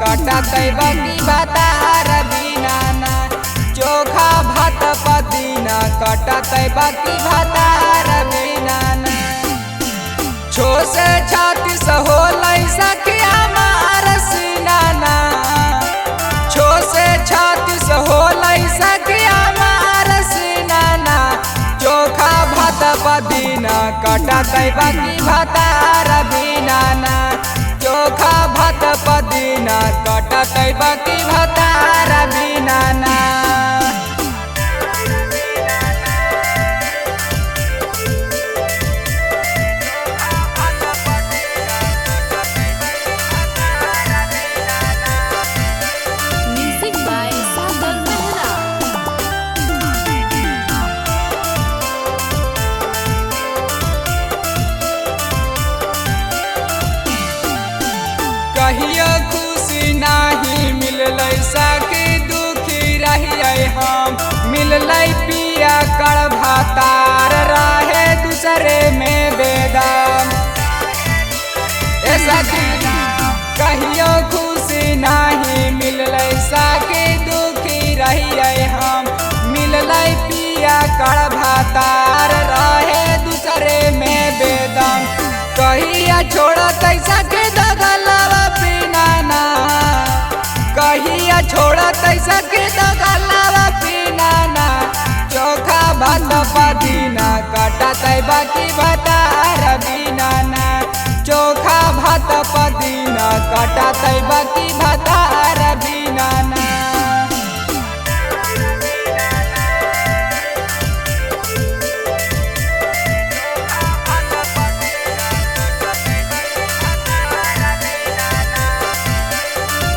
कटतै बाकी भातार बिना ना। चोखा भात पदीना कटतै बाकी भातार बिना ना। छो से 36 होलै सखी हमार सीना ना। छो से 36 होलै सखी हमार सीना ना। चोखा भात पदीना कटतै बाकी भातार बिना ना। चोखा भात पदीना कटतै बाकी भातार बिना ना। Music by Sagar Mehra. कहियो खुशी नाही मिललै सखी दुखी रहियै हम। मिललै पिया कर भातार रहे दूसरे में बेदाम। ए सखी कहियो खुशी नाही मिललै सखी दुखी रहियै हम। मिललै पिया कर भातार रहे दूसरे में बेदाम। कहिया छोड़तै सखी दगलवा पीना ना। कहिया छोड़तै सखी दगलवा पीना ना। चोखा भात पदीना कटतै बाकी भातार बिना ना। चोखा भात पदीना कटतै बाकी भातार बिना ना।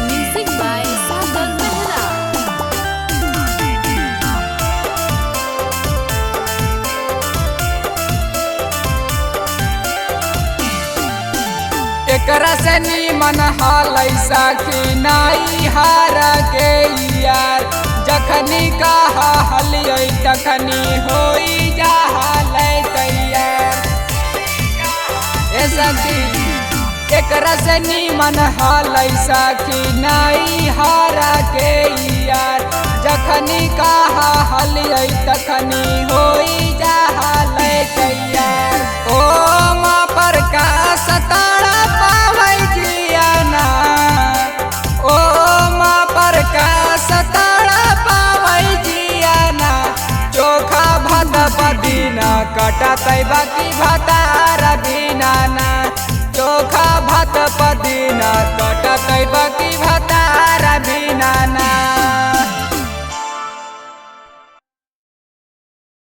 Music by Sagar Mehra. एकरा से नीमन हालै सखी नाई हार के यार। जखनी कहा हलियै तखनी होई जाहलै तैयार। ए सखी एकरा से नीमन हालै सखी नाई हार के यार। जखनी कहा हलियै तखनी होई जाहलै तैयार। ओ माँ पर का सतारा पावै जियाना। ओ माँ पर का सतारा पावै जियाना। चोखा भात पदीना कटतै बाकी भातार बिना ना।